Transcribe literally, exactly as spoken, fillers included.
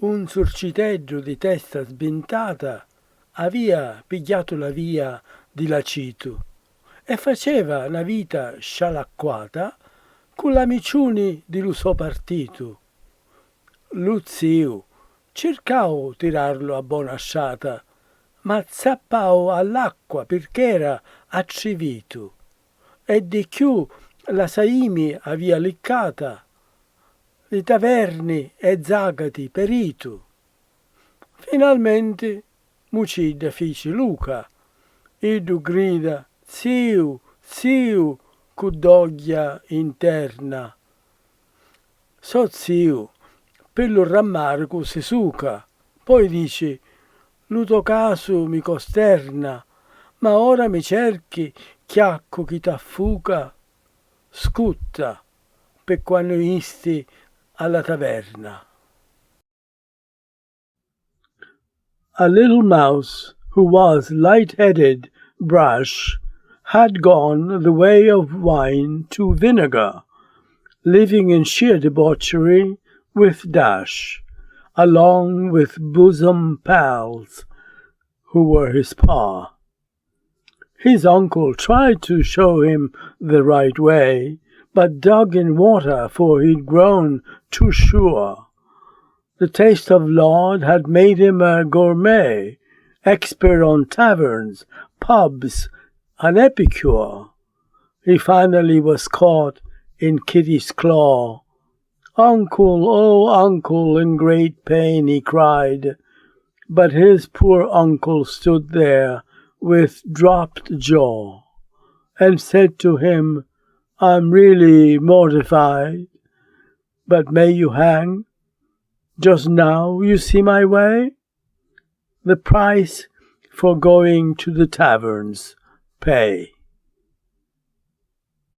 Un surciteddu di testa sbintata avia pigghiatu la via di l'acitu e faceva na vita scialacquata cu l'amiciuni di lu so partitu. Lu ziu circau tirarlu a bona strata, ma zappau all'acqua pirch'era attrivitu e di cchiù la saimi avia liccata, li taverni e zagati peritu. Finalmenti mucidda fici Luca, iddu grida: "Ziu, ziu!" cu dogghia interna. So ziu, pi lu rammaricu si suca, poi dici: "Lu to casu mi costerna, ma ora mi cerchi chiaccu chi t'affuca?" Scutta, pi quannu isti a la taverna. A little mouse who was light-headed, brash, had gone the way of wine to vinegar, living in sheer debauchery with Dash, along with bosom pals who were his par. His uncle tried to show him the right way, but dug in water, for he'd grown too sure. The taste of lard had made him a gourmet, expert on taverns, pubs, an epicure. He finally was caught in Kitty's claw. "Uncle, oh, uncle," in great pain he cried. But his poor uncle stood there with dropped jaw and said to him, "I'm really mortified, but may you hang. Just now you see my way. The price for going to the taverns, pay."